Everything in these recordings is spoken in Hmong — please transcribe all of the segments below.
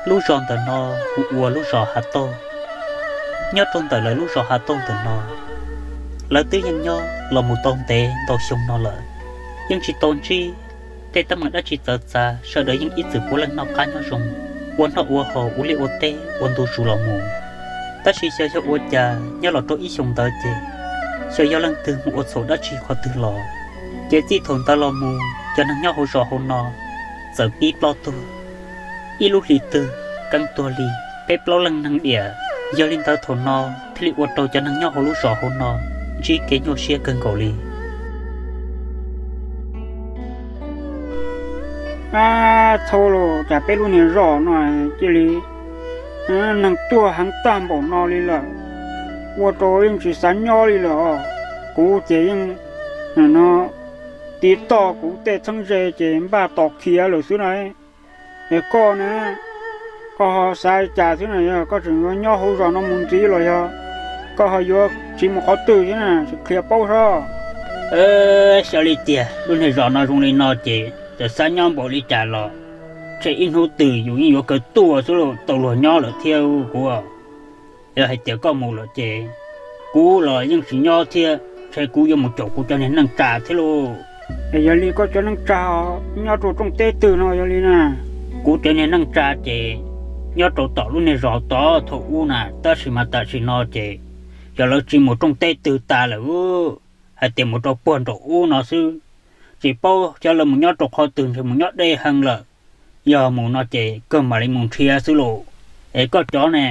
Lub zos ntawm no hu ua lub zos Hav Tauj. Nyob rau ntawm lawv lub zos Hav Tauj ntawm no, lawv twb yeej nyob los mus tau ntev ntau xyoo no lawm, yeej tsis tau ntsib tej teeb meem dab tsi txawv txav, sawv daws yeej ib txwm puav leej noj qab nyob zoo, ua noj ua haus, ua liaj ua teb ua ntu zus los mus. Tab sis xyov yog ua cas nyob los rau ib xyoos ntawd ces xyov yog leej twg mus ua txhaum dab tsi qhov twg los, ces txij thaum ntawd los mus cov neeg nyob hauv zos hauv no txawm pib ploj tuag. Ib lub hlis twg keeb tuag li peb plaub leej neeg diam. Yog li ntawd thaum no thiaj li ua rau cov neeg nyob hauv lub zos hauv no ntsib kev nyuaj siab kawg nkaus li. Ab, txhua los cas peb lub niag zos no cia li neeg tuag heev tag npaum no li lawm, ua rau yeej tsis xav nyob li lawm os. Kuv ces yeej no tiv toj kuv tej txheeb ze ces npaj tos khiav lawm xwb na. Es koj na, koj ho xav li cas xwb na? Yog koj tseem yuav nyob hauv zos no mus ntxiv los yog koj ho yuav tsiv mus qhov twg thiab na, sim qhia paub seb. Xyov li tiag, lub niag zos no zoo li no ces txawm xav nyob npaum li cas los ntshe ib hnub twg yus yeej yuav kawg tuaj xwb lauj, tau luag nyob lawm thiab kuv. Yog hais tias koj mus lawm ces kuv los yeej tsis nyob thiab, ntshe kuv yuav mus caum kuv cov niag neej tsa thiab lauj. Es yog li koj cov neej tsa nyob rau rooj teb twg no yog li na? Kuv cov niag neej tsa ces nyob rau tom lub niag zos tod thaum ub na, tab sis mas tam sim no ces yog lawv tsis mus rooj teb twg tas lawm, hais tias mus rau puag nraum ub no xwb. Tsis paub xyov lawv mus nyob rau qhov twg, ntshe mus nyob deb heev lawm. Yog mus no ces kawg mam li mus nrhiav xwb lauj. Es koj cov ne,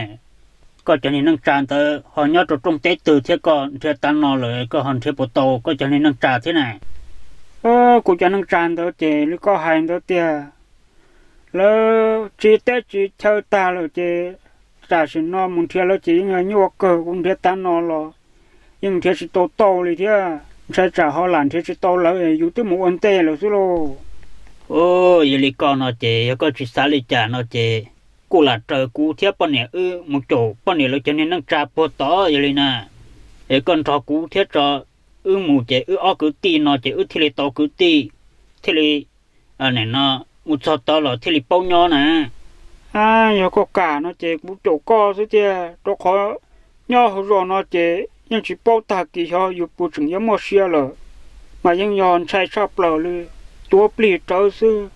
koj cov niag neej tsa ntawd ho nyob rau rooj teb twg thiab, koj nrhiav tas no lawm koj ho nrhiav puas tau koj cov niag neej tsa thiab na? Kuv cov neej tsa ntawd ces li koj hais ntawd tiag, lawv tsis teb tsis chaw tag lawm ces tam sim no mus nrhiav lawv ces yeej yog nyuaj kawg, kuv nrhiav tas no los yeej nrhiav tsis tau tau li thiab, ntshai tsam ho lam nrhiav tsis tau lawv, yus twb mus ua ntej lawm xwb lauj. Yog li koj no ces yog koj tsis xav li cas no ces kuj lam raws kuv thiab poj niam wb mus caum poj niam lawv cov niag neej tsa puag tod yog li na. Es koj nrog kuv thiab tso, wb mus ces wb ob kwv tij no ces wb thiaj li tau kwv tij, thiaj li nim no mus txog tod los thiaj li paub nyob na. Yog koj kam no ces kuv caum koj xwb tiag, rau qhov nyob hauv zos no ces yeej tsis paub tag kis xyov yus puas tseem yuav muaj sia lawm, mas yeej yog ntshai tshaj plaws li, tuav plig rawv xwb.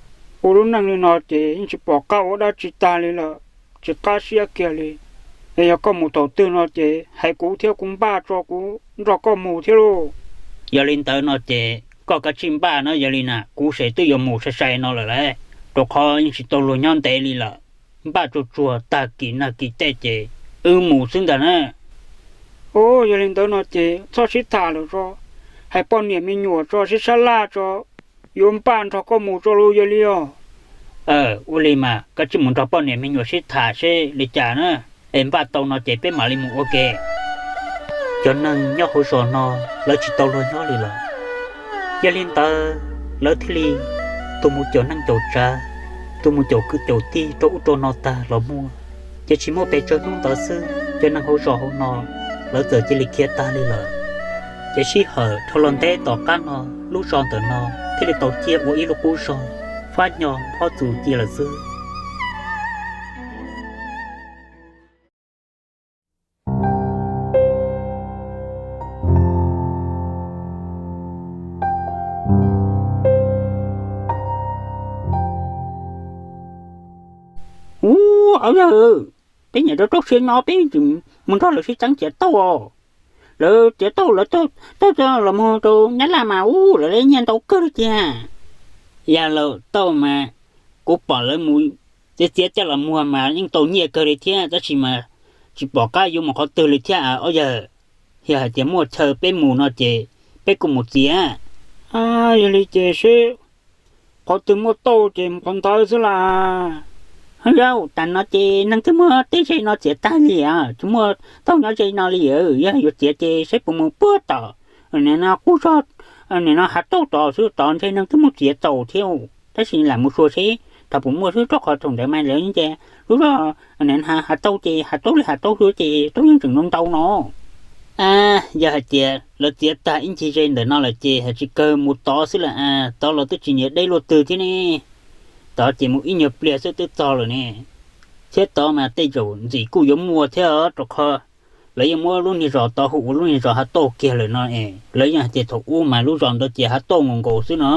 Ua lub neej li no ces yeej tsis pom qab ua dab tsi tag li lawm, tsis qab siab kiag li. Es yog koj mus thaum twg no ces hais kuv thiab kuv npaj tso kuv nrog koj mus thiab lauj. Yog li ntawd no ces koj kav tsij npaj no, yog li na kuv ces twb yuav mus sai sai no lawm lauj, rau qhov yeej tsis tau luag nyob ntev li lawm, npaj tsuag tsuag tag kis nag kis tej ces wb mus xwb ntag na. Yog li ntawd no ces txhob sib tham lawm tso, hais poj niam me nyuam tso, sib sab laj tso, yuav npaj nrog koj mus tso los yog li os. Ua li mas koj tsij mus nrog poj niam me nyuam sib tham seb li cas na, es npaj tau no ces peb mam li mus ua ke. Cov neeg nyob hauv zos no lawv tsis tau luag nyob li lawm, yog li ntawd lawv thiaj li tus mus caum neej caum tsav, tus mus caum kwv caum tij rau ub rau no tag los muaj. Ces tsis muaj pes tsawg hnub ntawd xwb cov neeg hauv zos hauv no lawv txawm cia li khiav tag li lawm. Ces sij hawm dhau los ntev tom qab no, lub zos ntawm no thiaj li tau ciaj ua ib lub qub zog, fab nyo phob txus cia lawm xwb. Ub, yog peb nyiam rau rau siab nyob peb mus nrog lawv sib txeeb txiav tauj os. Lawv txiav tauj lawv tauj los mus rau Nyab Laj mas ub lawv nyiaj ntau kawg li tiag. Yog lawm tauj mas kuv pom lawv mus txiav txiav coj los muag mas yeej tau nyiaj kawg li thiab, tab sis mas tsis pom qab yuav mus qhov twg li thiab os yawg. Yog hais tias muaj chaw peb mus no ces peb kuj mus txiav. Yog li ces seb qhov twg muaj tauj ces mus qhov ntawd xwb las. Yog tas no ces neeg twb muab tej ze no txiav tag li, tsis muaj tauj nyob ze no li. Yog yuav txiav ces seb puas mus puag tom nim no qub zog, nim no Hav Tauj tod xwb, tod ntshe neeg twb muab txiav txaus thiab, tab sis lam mus xyuas seb tod puas muaj xwb, rau qhov thaum ntawd mas lawv ces lub zog Hav Tauj ces Hav Tauj li Hav Tauj xwb ces tauj yeej tseem ntau ntau no. Yog hais tias lawv txiav tag ib ncig ze ntawm no lawm ces hais tsis kawg mus tod xwb lawm, tod los twb tsis nyiam deb luaj twg thiab ne. Tod ces mus ib nyuag pliag xwb twb txog lawm ne. Thiab tod mas tej zaum ntxim kuj yuav muaj thiab, rau qhov lawv yeej muab lub niag zos tod hu ua lub niag zos Hav Tauj kiag lawm no es, lawv yeej hais tias thaum ub mas lub zos ntawd ces Hav Tauj nkaus nkaus xwb no.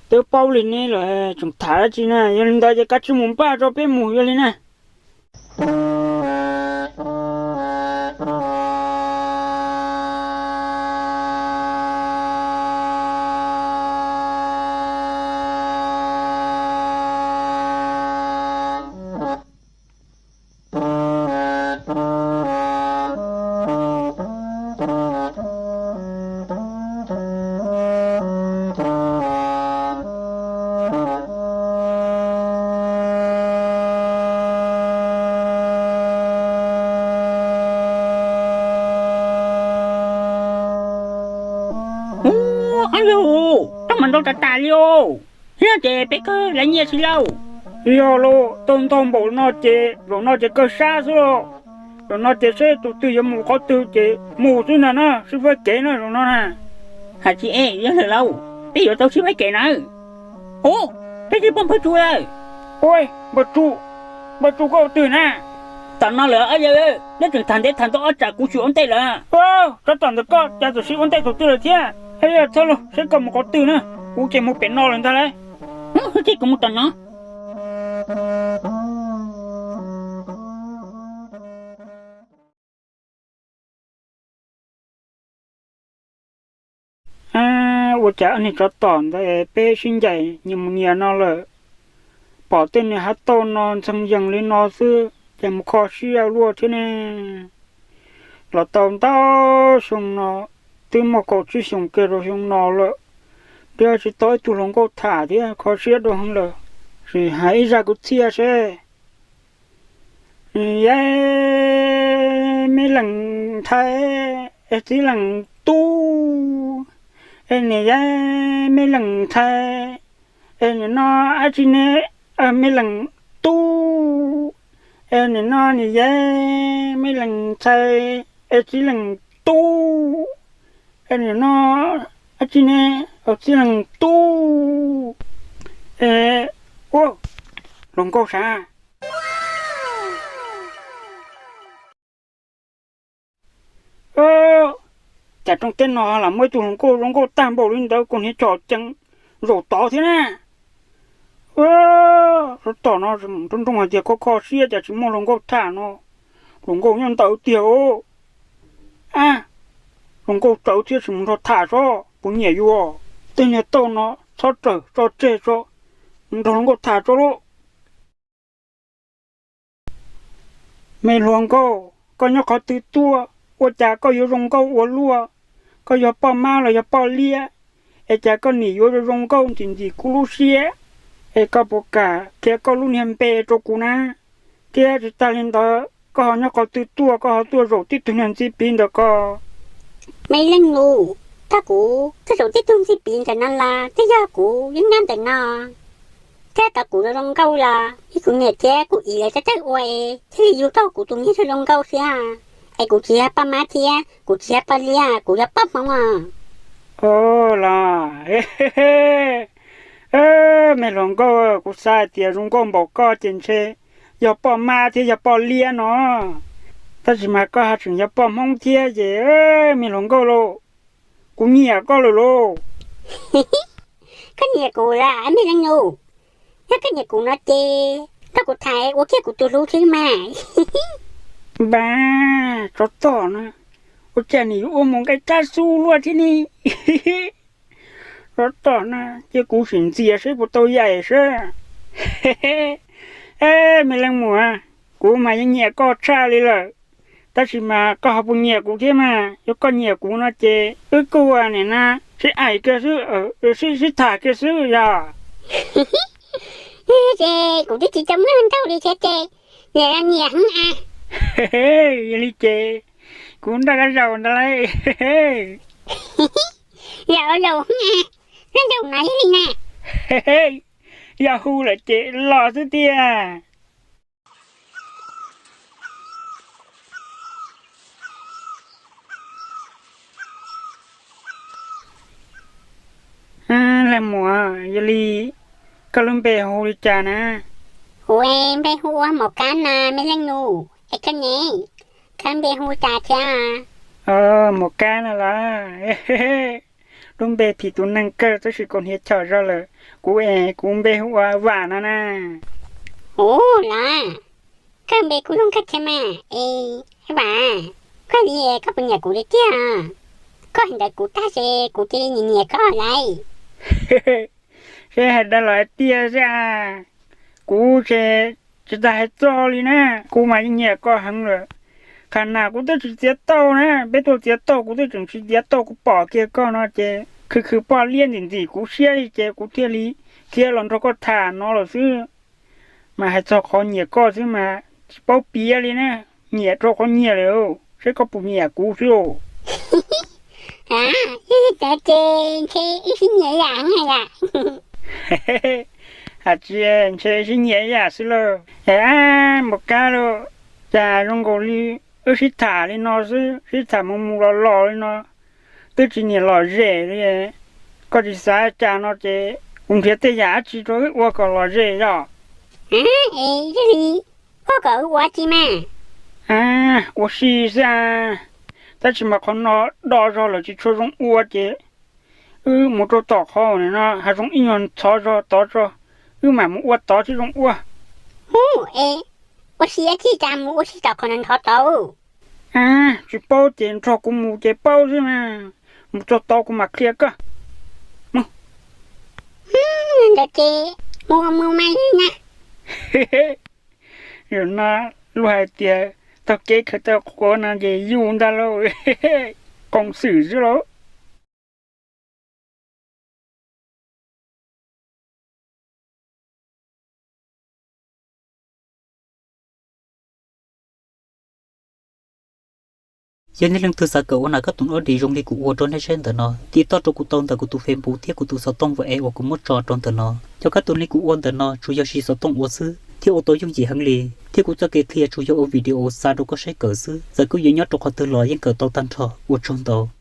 Twb paub li ne los tseem tham dab tsi na, yog li ntawd ces kav tsij mus npaj tso peb mus yog li na. Ub, ob leeg, tau mas ntau tas tas li os. Yog ces peb kawg lawv nyiaj tsis lauj? Yog lauj, tau ntau npaum no ces zaum no ces kawg sab xwb lauj. Zaum no ces seb tus twg yuav mus qhov twg ces mus xwb ntag na, sib faib kev na zaum no na. Hais tsis eb yog lawm lauj, peb yuav tau sib faib kev na. Ub, peb twb poob npawg Tsu lawm. Ua, npawg Tsu, npawg Tsu koj ua twg na? Tom no lawm ob yawg, neb tseem tham ntev tham ntau ob tsam kuv tsis ua ntej lawm. Txhob tom ntawm koj cas txawm sib ua ntej thaum twg lawm thiab. Yog txhob lauj, seb koj mus qhov twg na, kuv ces mus pem no lawm ntag lauj. Ces kuv mus tom no. Ua cas ob niag tsov tom ntawd peb sib ncaim nyias mus nyias no lawm, pom tej niag Hav Tauj no ntxhee yees li no xwb ces mus kho siab luaj thiab ne. Los tau ntau xyoo no, twb muaj kaum tsib xyoos kiag rau xyoo no lawm, twb tsis tau ib tug hluas nkauj tham thiab, kho siab dua heev lawm. Sim hais ib zaj kwv txhiaj seb. Niam yau, me leej ntxhais, es txiv leej tub. Es niam yau, me leej ntxhais, es nim no dab tsi ne, me leej tub. Es nim no niam yau, me leej ntxhais, es txiv leej tub. Es nim no dab tsi ne, txiv leej tub. Es, ua, hluas nkauj sav. Cas rooj teb no lam muaj ib tug hluas nkauj zoo nkauj tag npaum li ntawd, kuv niag tsom ceev zaum tod thiab na. Tsov tom no nroo nroo hais tias kho kho siab cas tsis muaj hluas nkauj tham no. Hluas nkauj nyob ntawd tiag os. A, hluas nkauj tsawv thiab, sim mus nrog tham tso, puas nyiam yus. Tej niag tauj no txhob rawm tso, tseg tso, mus nrog hluas nkauj tham tso lauj. Me hluas nkauj, koj nyob qhov twg tuaj, ua cas koj yuav zoo nkauj ua luaj? Koj yog poj mab los yog poj liab, es cas koj nim yuav zoo zoo nkauj ntxim ntxim kuv lub siab? Es koj puas kam qhia koj lub niag npe rau kuv na? Thiab tsis tag li ntawd, koj ho nyob qhov twg tuaj, koj ho tuaj zaum tib tug niag ntxib piv ntawm ko? Me leej nus, koj kuv tuaj zaum tib tug ntxib piv ntawm no los twb yog kuv yeej nyob ntawm no. Thiab tau kuv zoo zoo nkauj los yog kuv niam thiab kuv txiv lawv txawj txawj ua es thiaj li yug tau kuv tus niag zoo zoo nkauj xwb. Es kuv tsis yog poj mab thiab kuv tsis yog poj liab, kuv yog poj hmoob os. Los, me hluas nkauj, kuv xav hais tias zoo nkauj npaum koj ces ntshe yog poj mab thiab yog poj liab no, tab sis mas koj ho tseem yog poj hmoob thiab ces, me hluas nkauj lauj, kuv nyiam koj lawm lauj. Koj nyiam kuv lawm me leej nus? Yog koj nyiam kuv no ces koj kuv tham ua kiag kuv tus hlub thiab mas. Npab, tsov tom no, ua cas nim yuav ua mus nqaij kab xub luaj thiab ne? Tsov tom no, cia kuv sim ntxias seb puas tau yaim seb. Me leej muam, kuv mas yeej nyiam koj tshaj li lawm, tab sis mas koj ho puas nyiam kuv thiab mas? Yog koj nyiam kuv no ces wb kuj nim no sib aim kiag xwb, sib tham kiag xwb yog. Ces kuv twb tsis tau muaj hluas nkauj li thiab ces nyiam los nyiam heev a. Yog li ces kuv nrog koj zaum ntawd lauj. Zaum los zaum heev a, koj zaum no yog li na. Yog hu lawm ces los xwb tiag. Leej muam, yog li koj lub npe hu li cas na? Kuv npe hu ua Maum Kab na me leej nus, es koj ne, koj npe hu cas thiab? Maum Kab no los? Lub npe phim tus neeg kawg tab sis kaus hniav chom zog lawm. Kuv es kuv npe hu ua Vam no na. Ua los, koj npe kuj zoo kawg thiab mas. Es Vam, koj li koj puas nyiam kuv tiag tiag? Koj hais ntawd kuv tag ces kuv cia li nyiam nyiam koj lauj. Seb hais dag los hais tiag xwb a, kuv ces tsis tas hais txog li na, kuv mas yeej nyiam koj heev lawm. Qhov nas kuv twb tsis txiav tau na, peb tuaj txiav tau kuv twb tseem tsis txiav tau, kuv pom kiag koj no ces khwv khwv poj liab ntxim ntxim kuv siab li ces kuv thiaj li khiav los nrog koj tham no lawm xwb. Mas hais txog qhov nyiam koj xwb mas tsis paub piav li na, nyiam rau qhov nyiam lawm, seb koj puas nyiam kuv xwb. Yog li ntawd ces ntshe wb sib nyiam yam heev yam. Hais tsis ntshe sib nyiam yam xwb lauj. Es Maum Kab lauj, cas zoo nkaus li wb sib tham li no xwb, sib tham mus mus los los li no, twb tsis niam lom zem li. Koj tsis xav cas no ces kuv nrhiav tej yam dab tsi rau wb ua kom lom zem yom? Es yog li koj kom wb ua dab tsi mas? Ua si xwb a, tab sis mas qhov no do zog lawm tsis tshua zoo ua ces wb mus rau tom qhov no hav zoov ib nyuag ntxhov zog tod tso, wb mam mus ua tod thiaj zoo ua. Hu, es ua si dab tsi cas mus ua si tom qhov no ntxhov tod? Tsis paub ces nrog kuv mus ces paub xwb mas, mus txog tod kuv mam qhia koj. Ntawd ces mus mus mas na. Zaum no luag hais tias taug kev khaws tau quav no ces yus ntag lauj, qoos xwm xwb lauj. Yog nej leej twg xav kawm ua nas kab toom audio zoo li kuv ua rau nej saib ntawm no, tiv toj rau kuv tau ntawm kuv tus Facebook thiab kuv tus xov tooj WhatsApp uas kuv muab tso rau ntawm no. Cov kab toom li kuv ua ntawm no tsuas yog siv xov tooj ua xwb thiab ua tau yooj yim heev li, thiab kuv txoj kev qhia tsuas yog ua video xa rau koj saib kawm xwb, txawm koj yuav nyob rau qhov twg los yeej kawm tau tag nrho. Ua tsaug ntau.